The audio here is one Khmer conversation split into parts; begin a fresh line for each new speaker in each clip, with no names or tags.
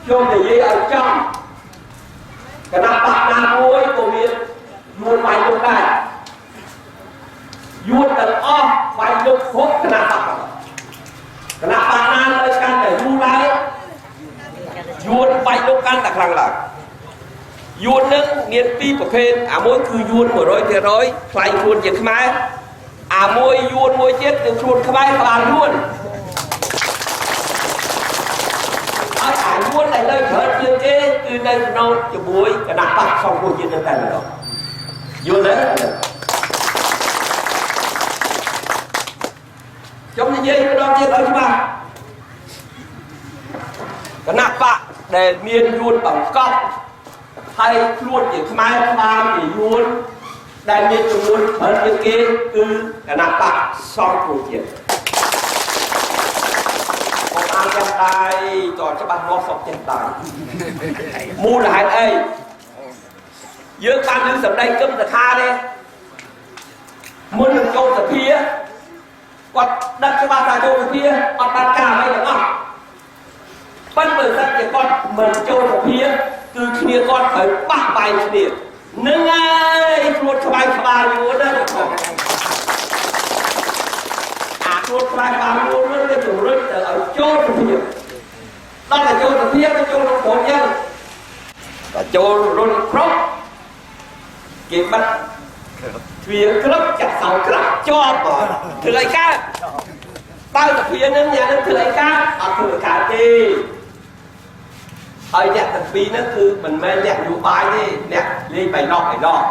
ខ្ញុំនិយាយឲ្យចំគណៈបកណាមួយក៏មានយួនវាយលុកដែរយួនទាំងអស់វាយលុកគ្រប់គណៈបកគណៈបកណានៅកាន់តែយូរឡើងយួនវាយលុកកាន់តែខ្លាំងឡើងយួននឹងមានពីរប្រភេទអាមួយគឺយួន100%ថ្លៃខ្លួនជាខ្មែរអាមួយយួនមួយទៀតគឺខ្លួនខ្មែរក្បាលយួនហើយអាយួនដែលនៅច្រើនជាងគេគឺនៅក្នុងជាមួយគណៈបក្សសង្គ្រោះជាតិនឹងតែម្ដងយល់ទេខ្ញុំនិយាយម្ដងទៀតឲ្យច្បាស់គណៈបក្សដែលមានយួនបង្កប់ហើយខ្លួនជាខ្មែរក្បាលជាយួនដែលមានចំនួនច្រើនជាងគេគឺគណៈបក្សសង្គ្រោះជាតិបងអានចាំដែរតើច្បាស់លាស់សុខចិត្តដែរមូលហេតុអីយើងបានឮសម្ដីគឹមសខាទេមុននឹងចូលសភាគាត់ដឹងច្បាស់ថាចូលសភាអត់បានការអ្វីទាំងអស់ប៉ុន្តែបើសិនជាគាត់មិនចូលសភាគឺគ្នាគាត់ត្រូវបាក់បែកគ្នានឹងហើយខ្លួនក្បែរក្បាលយួនណាអាខ្លួនក្បែរក្បាលយួននោះវាជំរុញទៅឲ្យចូលសភាដល់តែចូលសភាទៅចូលក្នុងក្រុមយើងតែចូលរុនគ្រប់គេបាត់ទ្វារគ្រប់ចាក់សោក្រាស់ជាប់ធ្វើអីកើតបើសភានឹងអ្នកនឹងធ្វើអីកើតអត់ធ្វើអីកើតទេហើយអ្នកទាំងពីរហ្នឹងគឺមិនមែនអ្នកនយោបាយទេអ្នកលេងបៃដកបៃដក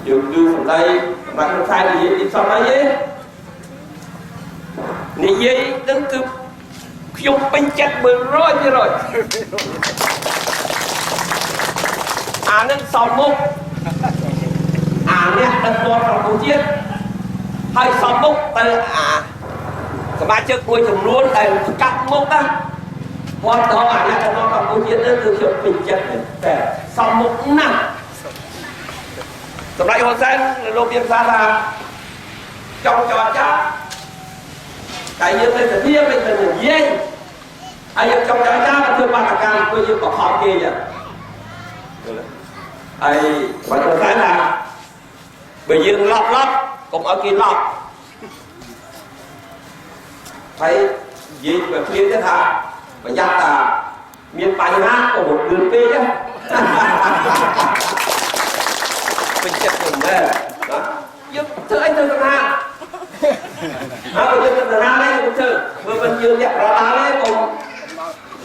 យើងឮសម្ដីសម្រាប់ក្នុងខ្សែនិយាយទីសំអីទេនិយាយហ្នឹងគឺខ្ញុំពេញចិត្ត100%អានឹងសំមុខអាអ្នកដឹកនាំកម្ពុជាហើយសំមុខទៅអាសមាជិកមួយចំនួនដែលកាត់មុខណាគាត់ទៅអាអ្នកដឹកនាំកម្ពុជានេះគឺខ្ញុំពេញចិត្តតែសំមុខណាស់សម្រាប់ហ៊ុនសែនលោកមានសារថាចង់ចរចាតែយើងនៅសភាមិនទៅនិយាយហើយយើងចង់ចរចាមកធ្វើបាតកម្មធ្វើយើងបខំគេចឹងហើយបើហ៊ុនសែនថាបើយើងឡប់ឡប់កុំឲ្យគេឡប់ហើយនិយាយទៅគ្នាទៅថាប្រយ័ត្នថាមានបញ្ហាក៏រត់លឿនពេកណាពេញចិត្តខ្ញុំមែនណាយើងធ្វើអីទៅសង្ហាហើយយើងទៅសង្ហានេះយើងធ្វើបើមិនយើងអ្នកប្រដាល់ទេកុំ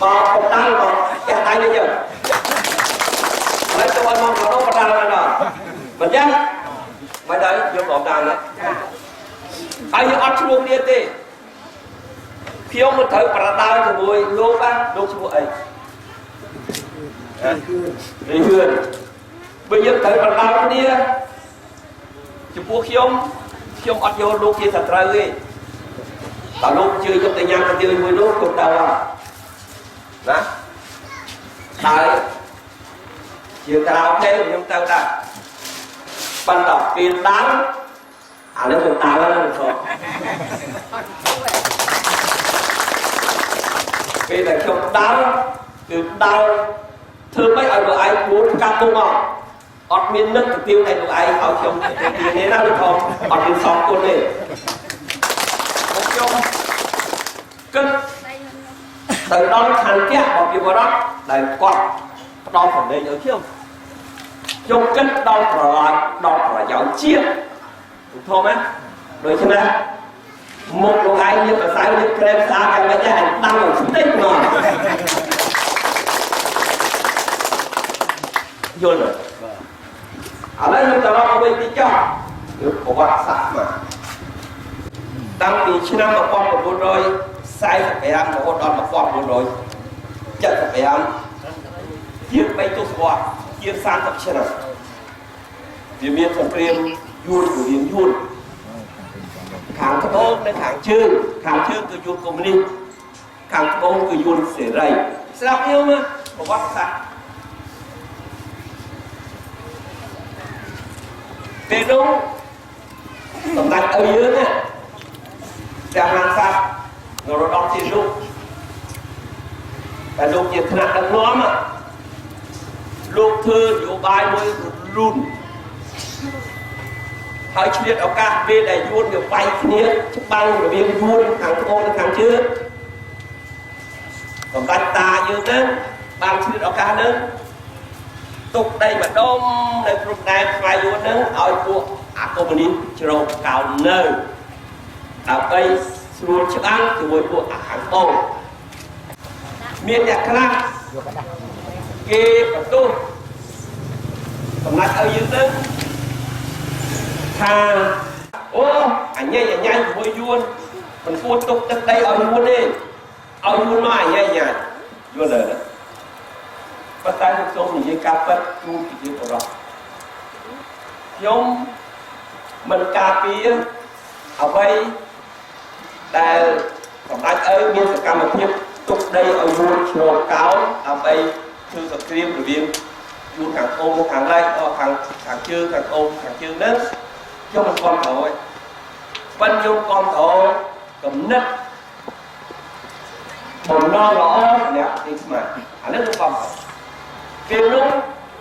មកកុំដាល់មកចាស់ដៃនេះយើងហើយទៅឲ្យមកប្រដាល់ដល់ដល់មិនចឹងមិនដល់យើងក៏ដាល់ដែរហើយយើងអត់ឈ្មោះគ្នាទេខ្ញុំមកត្រូវប្រដាល់ជាមួយលោកណាលោកឈ្មោះអីរីហឿនបើយើងត្រូវប្រដាល់គ្នាចំពោះខ្ញុំខ្ញុំអត់យកលោកជាសត្រូវទេតើលោកជឿខ្ញុំទៅញ៉ាំកាទៀវមួយលោកខ្ញុំទៅណាហើយជាក្រៅទេខ្ញុំទៅដែរប៉ុន្តែពេលដាល់អានេះខ្ញុំដាល់ហ្នឹងខ្ញុំពេលដែលខ្ញុំដាល់គឺដាល់ធ្វើម៉េចឲ្យលោកឯងពួនកាត់ទុំមកអត់មាននឹកទៅទៀវតែលោកឯងឲ្យខ្ញុំទៅទៀវនេះណាលោកធំអត់មានសងគុណទេខ្ញុំគិតទៅដល់ខន្ទៈរបស់ពលរដ្ឋដែលគាត់ផ្ដល់សម្លេងឲ្យខ្ញុំខ្ញុំគិតដល់ប្រយោជន៍ជាតិធំណាដូច្នេះមុខលោកឯងមានប្រសើរមានក្រែមស្អាតយ៉ាងម៉េចដែរដាំឲ្យស្ទេចមកយល់ទេឥឡូវខ្ញុំត្រឡប់មកវិញតិចចុះគឺប្រវត្តិសាស្ត្រមកតាំងពីឆ្នាំ1945រហូតដល់1975ជាង3ទសវត្សរ៍ជាង30ឆ្នាំវាមានសង្គ្រាមយួនរវាងយួនខាងត្បូងនិងខាងជើងខាងជើងគឺយួនកុម្មុយនីសខាងត្បូងគឺយួនសេរីស្រាប់ខ្ញុំប្រវត្តិសាស្ត្រពេលនោះសម្ដេចឪយើងណាព្រះមហាក្សត្រនរោត្តមសីហនុប តែលោកជាថ្នាក់ដឹកនាំលោកធ្វើនយោបាយមួយលូនហើយឆ្លៀតឱកាសពេលដែលយួនវាវាយគ្នាច្បាំងរវាងយួនខាងត្បូងនិងខាងជើងសម្ដេចតាយើងហ្នឹងបានឆ្លៀតឱកាសហ្នឹងទុកដីម្ដុំនៅព្រំដែនខ្មែរយួនហ្នឹងឲ្យពួកអាកុម្មុយនីសជ្រកកោននៅដើម្បីស្រួលច្បាំងជាមួយពួកអាខាងត្បូងមានអ្នកខ្លះគេបន្ទោសសម្ដេចឲ្យយើងហ្នឹងថាអូអញញ៉ៃជាមួយយួនមិនគួរទុកទឹកដីឲ្យយួនទេឲ្យយួនមកអញញ៉ៃយល់ទេប៉ុន្តែខ្ញុំសូមនិយាយការពិតជូនប្រជាពលរដ្ឋខ្ញុំមិនការពារអ្វីដែលសម្ដេចឪមានសកម្មភាពទុកដីឲ្យយួនឆ្លងកោនដើម្បីធ្វើសង្គ្រាមរវាងយួនខាងអូខាងលិចខាងជើងខាងអូខាងជើងហ្នឹងខ្ញុំមិនគាំទ្រទេប៉ុន្តែខ្ញុំគាំទ្រគំនិតបំណងល្អសម្រាប់ប្រទេសខ្មែរអានេះខ្ញុំគាំទ្រពេលនោះ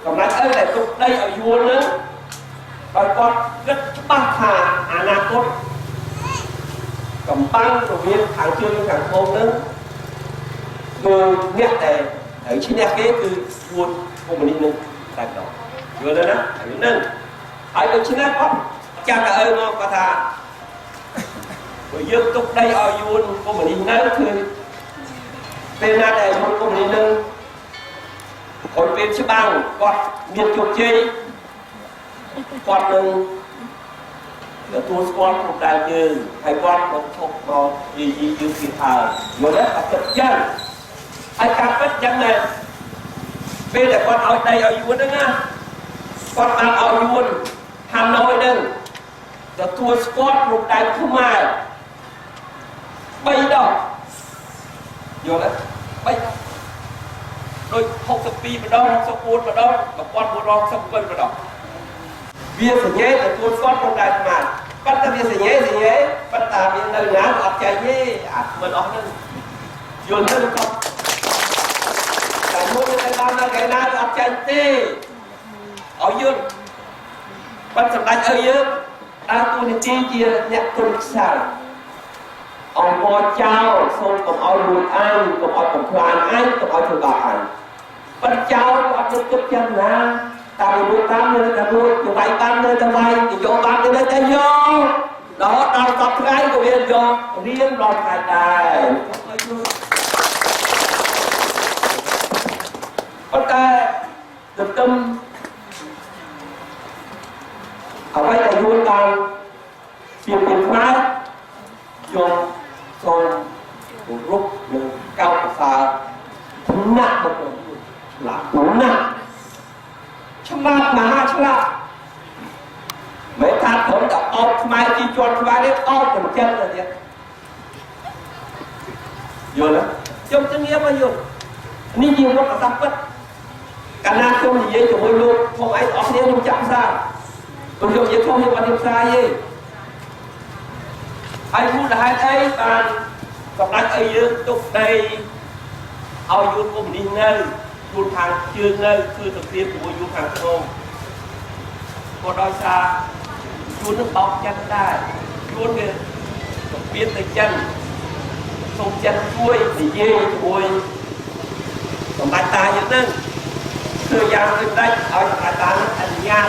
សម្ដេចឪដែលទុកដីឲ្យយួនហ្នឹងដោយគាត់គិតច្បាស់ថាអនាគតកំបាំងរវាងខាងជើងនិងខាងត្បូងហ្នឹងគឺអ្នកដែលត្រូវឈ្នះគេគឺយួនកុម្មុយនីសនឹងតែម្ដងយល់ទេណាអាហ្នឹងហើយដូច្នេះគាត់ចាស់តែឪមកគាត់ថាបើយើងទុកដីឲ្យយួនកុម្មុយនីសនៅគឺពេលណាដែលយួនកុម្មុយនីសនឹងក្រោយពេលច្បាំងគាត់មានជោគជ័យគាត់នឹងទទួលស្គាល់ព្រំដែនយើងហើយគាត់មកឈប់មកយីយីយើងទៀតហើយយល់ទេអត់គិតចឹងហើយការពិតចឹងដែរពេលដែលគាត់ឲ្យដីឲ្យយួនហ្នឹងណាគាត់បានឲ្យយួនហាណូយហ្នឹងទទួលស្គាល់ព្រំដែនខ្មែរ3ដងយល់ទេ3ដងដូច62ម្ដង64ម្ដង1967ម្ដងវាសញ្ញេទទួលស្គាល់ព្រំដែនខ្មែរប៉ុន្តែវាសញ្ញេប៉ុន្តែវានៅណាអត់ចែកទេអាមិនអស់ហ្នឹងយល់ទេគាត់តែមួយនៅបាននៅកែណាអត់ចែកទេឲ្យយល់ប៉ុន្តែសម្ដេចឲ្យយើងដើរតួនាទីជាអ្នកទុនខ្សែអង្គចៅសូមកុំឲ្យលួចអញកុំឲ្យបំផ្លាញអញកុំឲ្យធ្វើបាបអញប៉ុន្តែចៅអត់គិតចឹងណាតាមលួចតាមនៅតែលួចទៅវាយបាននៅតែវាយទៅយកបាននៅតែយករហូតដល់សប្តាហ៍ថ្ងៃក៏វាយករៀនរាល់ថ្ងៃដែរប៉ុន្តែទន្ទឹមអ្វីដែលយួនបានជាពីខ្មែរខ្ញុំសូមគោរពនិងកោតសរសើរថ្នាក់មកឆ្លាតណាស់ឆ្លាតមហាឆ្លាតមិនថាត្រឹមតែអោបខ្មែរជីជាន់ខ្មែរនេះអោបទាំងចិត្តទៅទៀតយល់ទេខ្ញុំជំរាបឲ្យយល់នេះជាវត្តសាស្ត្រពិតកាលណាខ្ញុំនិយាយជាមួយលោកផងឯងអស់គ្នាខ្ញុំចាំសារខ្ញុំនិយាយធំខ្ញុំអត់រៀបផ្សាយទេហើយមូលហេតុអីបានសម្ដេចឲ្យយើងទុកដីឲ្យយួនកុម្មុយនីសនៅយួនខាងជើងនៅគឺសង្គ្រាមជាមួយយួនខាងត្បូងក៏ដោយសារយួននឹងបោកចិត្តដែរយួនវាសម្ពាធទៅចិនសូមចិនជួយនិយាយជាមួយសម្ដេចតាយើងនឹងធ្វើយ៉ាងដូចដេចឲ្យសម្ដេចតានឹងអនុញ្ញាត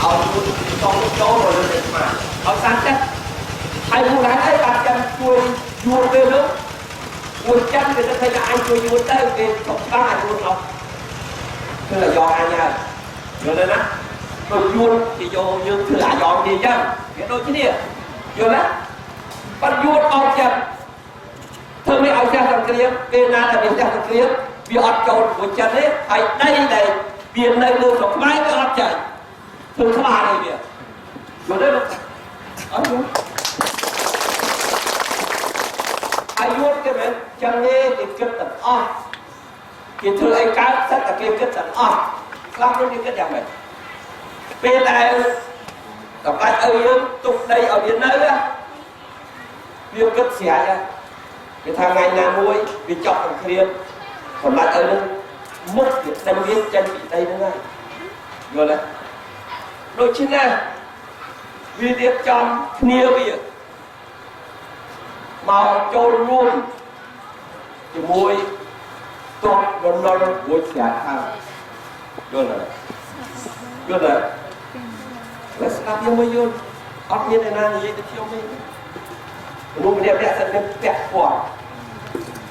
ឲ្យយួនកងចូលមកលើទឹកខ្មែរឲ្យសានចិត្តហើយមូលហេតុអីបានចិនជួយយួនពេលនោះមួយចិនគេទៅឃើញថាអញជួយយួនទៅគេសុកច្បាស់អញយួនអស់គឺអាយ៉ងអញហើយយល់ទេណាដូចយួនគេយកយើងធ្វើអាយ៉ងគេអញ្ចឹងវាដូចគ្នាយល់ទេបាត់យួនអោបចិត្តធ្វើមិនឲ្យចាស់សង្គ្រាមពេលណាដែលវាចាស់សង្គ្រាមវាអត់ចូលមួយចិត្តទេហើយដីដែលវានៅលើស្រុកខ្មែរវាអត់ចាញ់ធ្វើក្បាលនេះវាយល់ទេលោកអត់យល់អាយុគេមិនចឹងទេគេគិតទាំងអស់គេធ្វើអីកើតសិតតែគេគិតទាំងអស់ខ្លះនោះគេគិតយ៉ាងម៉េចពេលដែលសម្ដេចឲ្យយើងទុកដីឲ្យវានៅវាគិតស្រេចហើយ គេថាថ្ងៃណាមួយវាចប់សង្គ្រាមសម្រាប់ឲ្យនឹងមុខវាដឹងវាចេញពីដីហ្នឹងហើយយល់ទេដូច្នេះវារៀបចំគ្នាវាមកចូលរួមជាមួយទ័ពលន់នល់រួចស្រាប់ហើយយល់ទេយល់ទេလက်ស្ដាប់យើងមកយល់អត់មានអ្នកណានិយាយទៅខ្ញុំទេមនុស្សម្នាក់ម្នាក់សិតតែពាក់ព័ន្ធ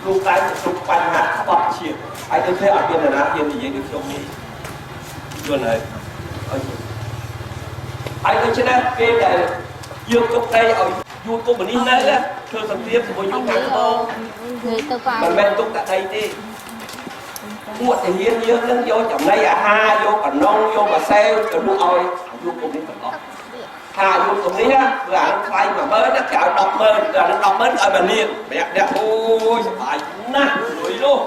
លោកតែជួបបញ្ហាក្បត់ជាតិហើយដូចទេអត់មានអ្នកណាហ៊ាននិយាយដូចខ្ញុំនេះយល់ហើយហើយដូច្នេះពេលដែលយើងទុកដីឲ្យយួនកុម្មុយនីសនៅធ្វើសង្គ្រាមជាមួយយួនខាងត្បូងមិនមែនទុកតែដីទេពួកទាហានយើងនឹងយកចំណីអាហារយកកណ្ដុងយកម្សៅទៅលក់ឲ្យយួនកុម្មុយនីសទាំងអស់ថាយួនកុម្មុយនីសគឺអានឹងថ្លៃ10000ណាគេឲ្យ100,000អានឹង100,000ឲ្យ1លានម្នាក់អ្នកអូយសប្បាយណាស់លុយនោះ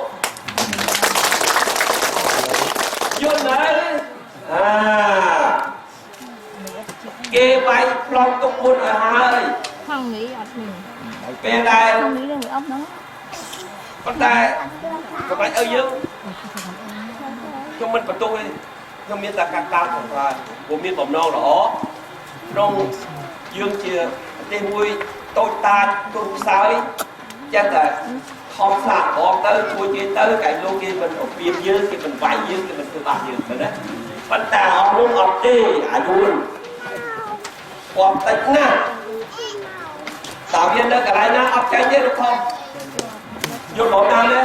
យល់ហើយអាគេវាយប្លង់ទុកមុនឲ្យហើយ
ខាងនេះអត់មាន
ពេលដែល
ខាងនេះនឹងអត់ហ្នឹង
ប៉ុន្តែសម្រាប់ឲ្យយើងខ្ញុំមិនបន្ទោសទេខ្ញុំមានតែកាត់តោថាព្រោះមានបំណងល្អក្នុងយើងជាប្រទេសមួយតូចតាចទូខ្សោយចេះតែខំស្លាកបងទៅជួយគេទៅកែលោកគេមិនអៀបយើងគេមិនវាយយើងគេមិនធ្វើបាបយើងមែនទេប៉ុន្តែអស់នោះអត់ទេអាយុគាត់តិចណាស់តើវានៅកន្លែងណាអត់ចាញ់ទេលោកខំយល់បងតាមទេ